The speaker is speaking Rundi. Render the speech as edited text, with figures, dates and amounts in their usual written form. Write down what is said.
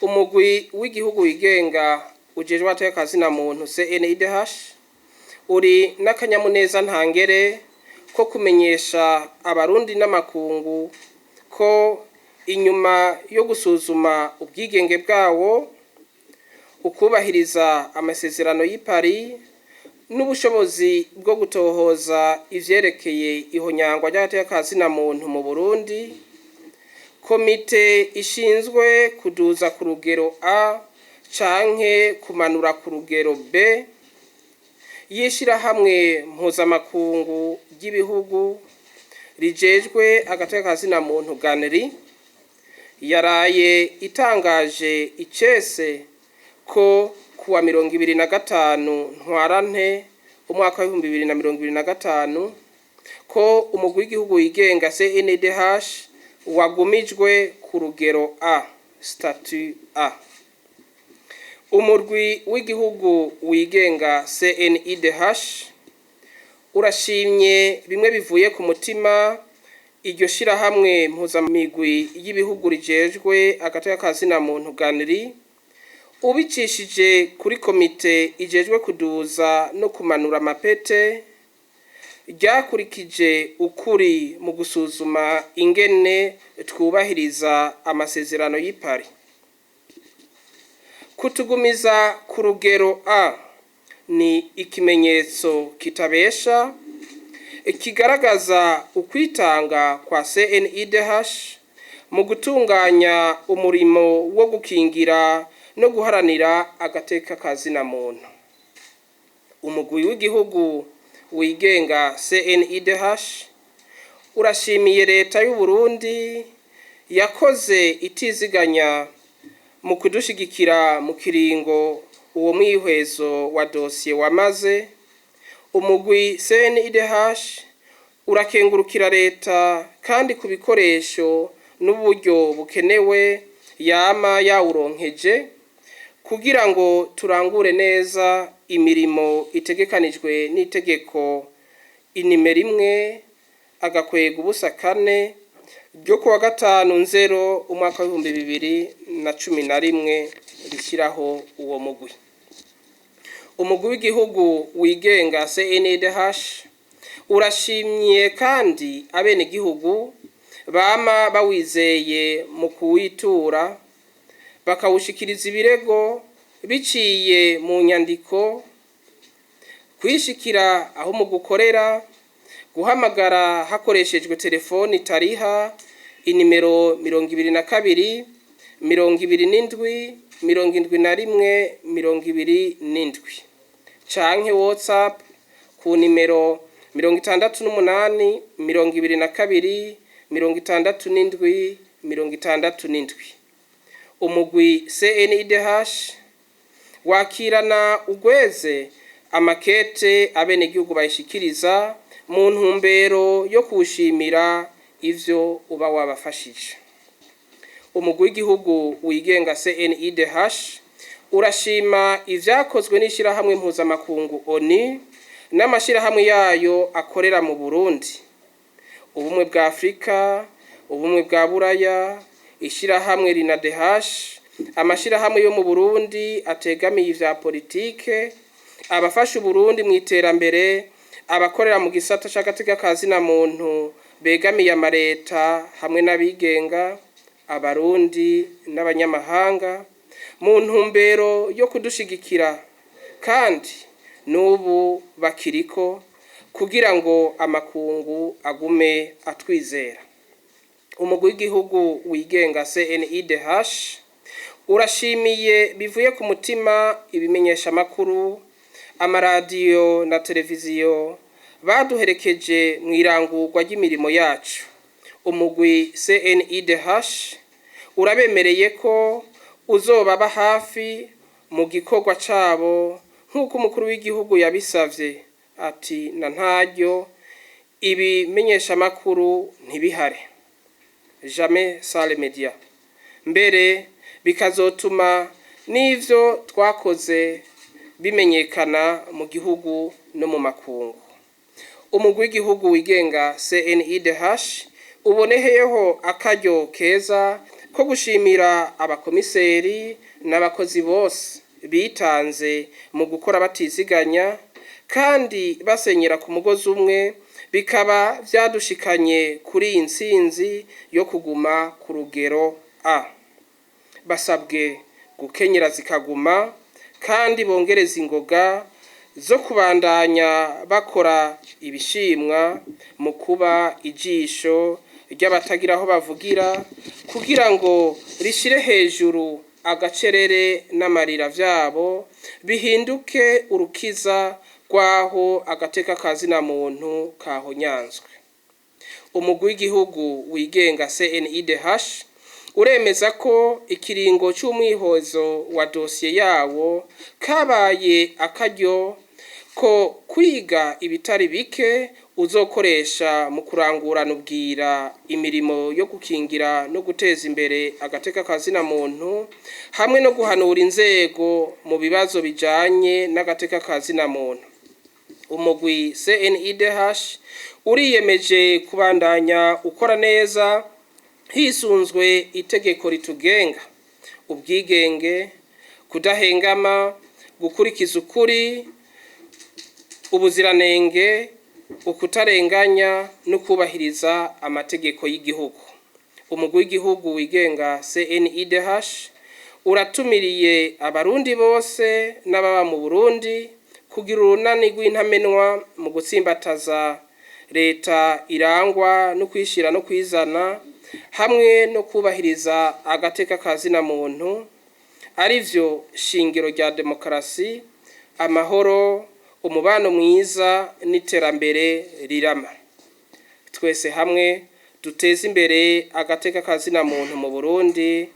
Umugwi w'igihugu wigenga ujejwe agateka ka muntu CNIDH uri n'akanyamuneza ntangere ko kumenyesha Abarundi n'amakungu ko inyuma yo gusuzuma ubwigenge bwawo, ukubahiriza amasezerano y'i Paris n'ubushobozi bwo gutohoza ivyerekeye ihonyangwa ry'agateka ka muntu mu Burundi, komite ishinzwe kuduza ku rugero A canke kumanura ku rugero B y'ishirahamwe mpuzamakungu ry'ibihugu rijejwe agateka ka muntu GANRI yaraye itangaje icese ko kuwa 25 Ntwarante umwaka w'2025 ko umugwi w'igihugu wigenga CNDH wagumijwe ku rugero A, statut A. Umurwi w'igihugu wigenga CNIDH urashimye bimwe bivuye ku mutima iryo shirahamwe mpuzamigwi y'ibihugu rijejwe agateka ka zina muntu GANRI ubicishije kuri komite ijejwe kuduza no kumanura amapete ryakurikije ukuri mu gusuzuma ingene twubahiriza amasezerano y'i Paris. Kutugumiza ku rugero A ni ikimenyetso kitabesha kigaragaza ukwitanga kwa CNIDH mu gutunganya umurimo wo gukingira no guharanira agateka ka zina muntu. Umugwi w'igihugu wigenga CNIDH urashimiye leta y'u Burundi yakoze itiziganya mu kudushigikira mu kiringo uwo mwihwezo wa dosiye wamaze. Umugwi CNIDH urakengurukira leta kandi ku bikoresho n'uburyo bukenewe yama yawuronkeje kugira ngo turangure neza imirimo itegekanijwe n'itegeko inimero 1-04 ryo kuwa 5 Nzero umwaka w'2011 rishyiraho uwo mugwi. Umugwi w'igihugu wigenga CNDH urashimye kandi abenegihugu bama bawizeye mu kuwitura bakawushikiriza ibirego biciye mu nyandiko, kwishikira aho mu gukorera, guhamagara hakoreshejwe telefoni itariha inimero 22 27 71 27 canke WhatsApp ku nimero 68 22 67 67. Umugwi CNIDH wakirana ugweze amakete abenegihugu bayishikiriza mu ntumbero yo kuwushimira ivyo uba wabafashije. Umugwi w'igihugu wigenga CNIDH urashima ivyakozwe n'ishirahamwe mpuzamakungu ONU n'amashirahamwe yayo akorera mu Burundi, Ubumwe bwa Afrika, Ubumwe bwa Buraya, ishirahamwe RINADH, amashirahamwe yo mu Burundi ategamiye ivya politike, abafasha Uburundi mu iterambere, abakorera mu gisata c'agateka ka zina muntu begamiye amareta hamwe n'abigenga, Abarundi n'abanyamahanga mu ntumbero yo kudushigikira kandi n'ubu bakiriko kugira ngo amakungu agume atwizera. Umugwi w'igihugu wigenga CNIDH urashimiye bivuye ku mutima ibimenyeshamakuru, amaradiyo na televiziyo baduherekeje mu irangurwa ry'imirimo yacu. Umugwi CNIDH urabemereye ko uzobaba hafi mu gikorwa cabo nk'uko umukuru w'igihugu yabisavye ati na ntaryo ibimenyeshamakuru ntibihare, jamais sans les médias, mbere bikazotuma n'ivyo twakoze bimenyekana mu gihugu no mu makungu. Umugwi w'igihugu wigenga CNIDH uboneyeho akaryo keza ko gushimira abakomiseri n'abakozi bose bitanze mu gukora batiziganya kandi basenyera ku mugozi umwe, bikaba vyadushikanye kuri iyi ntsinzi yo kuguma ku rugero A. Basabwe gukenyera zikaguma kandi bongereza ingoga zo kubandanya bakora ibishimwa mu kuba ijisho ry'abatagira aho bavugira, kugira ngo rishire hejuru agacerere n'amarira vyabo bihinduke urukiza rw'aho agateka ka zina muntu kahonyanzwe. Umugwi w'igihugu wigenga CNIDH uremeza ko ikiringo c'umwihozo wa dosiye yawo kabaye akaryo ko kwiga ibitari bike uzokoresha mu kurangurana ubwira imirimo yo gukingira no guteza imbere agateka ka zina muntu, hamwe no guhanura inzego mu bibazo bijanye n'agateka ka zina muntu. Umugwi CNIDH uriyemeje kubandanya ukora neza hisunzwe itegeko ritugenga: ubwigenge, kudahengama, gukurikiza ukuri, ubuziranenge, ukutarenganya no kubahiriza amategeko y'igihugu. Umugwi w'igihugu wigenga CNIDH uratumiriye abarundi bose n'ababa mu Burundi kugira urunani rw'intamenwa mu gutsimbataza leta irangwa no kwishira no kwizana hamwe no kubahiriza agateka ka zina muntu, arivyo shingiro rya demokarasi, amahoro, umubano mwiza n'iterambere rirama. Twese hamwe duteze imbere agateka ka zina muntu mu Burundi.